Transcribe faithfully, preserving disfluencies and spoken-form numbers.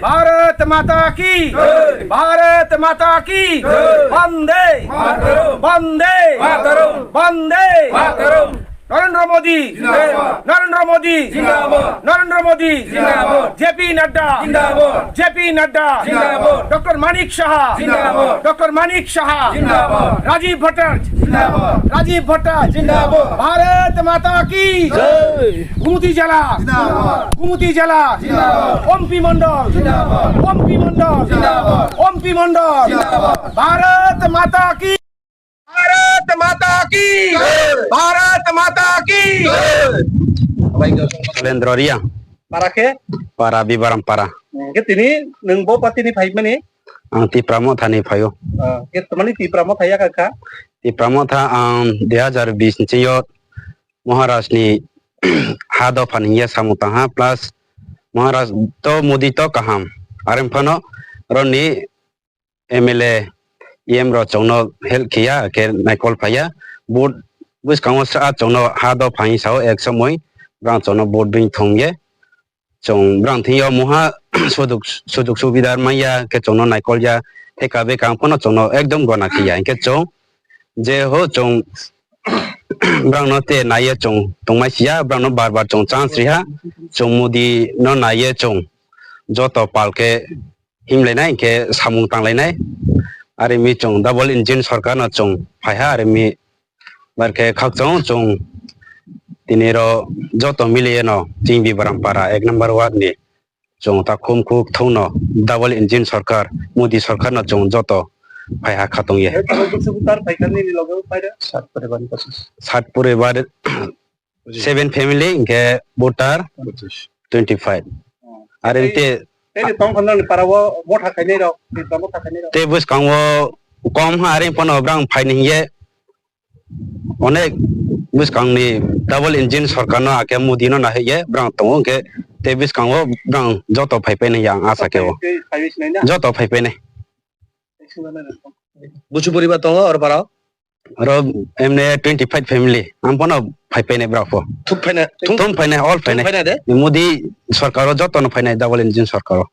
भारत माता की जय। भारत माता की जय। वंदे मातरम। वंदे मातरम। वंदे मातरम। नरेंद्र मोदी जिंदाबाद। नरेंद्र मोदी जिंदाबाद। नरेंद्र मोदी जिंदाबाद। जेपी नड्डा जिंदाबाद। जेपी नड्डा जिंदाबाद। डॉक्टर मानिक साहा जिंदाबाद। डॉक्टर मानिक साहा जिंदाबाद। राजीव भट्टाचार्य जिंदाबाद। राजीव भट्टाचार्य जिंदाबाद। भारत माता की जय। गुमती जला जिंदाबाद। गुमती जला जिंदाबाद। ओमपी मंडल जिंदाबाद। ओमपी मंडल जिंदाबाद। ओमपी मंडल जिंदाबाद। भारत माता की, भारत माता की, जय। भारत माता की जय। Kalendro Riang. Para khe? Para Bibaram Para. Hmm, khe tini nwng bo party ni phai mani? Ang Tipra Motha ni phaio. Ah, khe tamani Tipra Motha ya kha? Tipra Motha ang dui hazar bis ni yo Maharaj ni ha dopha ni ya samung tang ha, plus Maharaj to Modi to kaham. Are phano roni M L A, E M rok chwngno help khiya, khe naikol phaiya. Vote bwskango sa chwngno ha dopha hinwi sao ek somoi, brang chwngno vote bini thwngye. Chwng brang thwiyo muha sujug, sujug subida manya, khe chwngno naikol ya, theka beka phano chwngno ekdom gona khiya. Hinkhe chwng je ho chwng brangno te naiye chwng tongmai siya, brangno bar bar chwng chance riha, chwng Modi no naiye chwng joto pal khe himlainai, hinkhe samung tanglainai. Are mi chwng double engine sorkar no chwng phaiha, are mi bar khe khakchang chwng tini ro joto miliye no chini Bibaram Para ek number ward ni chwng ta khum khuk thung no double engine sorkar, Modi sorkar no chwng joto phaiha khatong ye. Sat poribar ni loge paida? Sat poribar ni kaisa. Sat poribar seven family, hinkhe voter twenty five. Are te tei tong khonani para o motha khainai rok, Tipra Motha khainai rok. Te bwskango kom ha, are phano brang phaini hinkhe onek bwskangni double engine sorkar no, akhe Modi no nahaiye brang tongo, hinkhe te bwskango brang joto phaipaini yang asa khe o. Tei phaiwi sinai na? Joto phaipaini. Busu poribar tongo oro para? Oro emne twenty five family. Ang phano phaipaini brao pho. Thum phaina, thum, thum phaina, all thum phaina. Phaina de? Modi sorkar o joto no phaina, double engine sorkar o.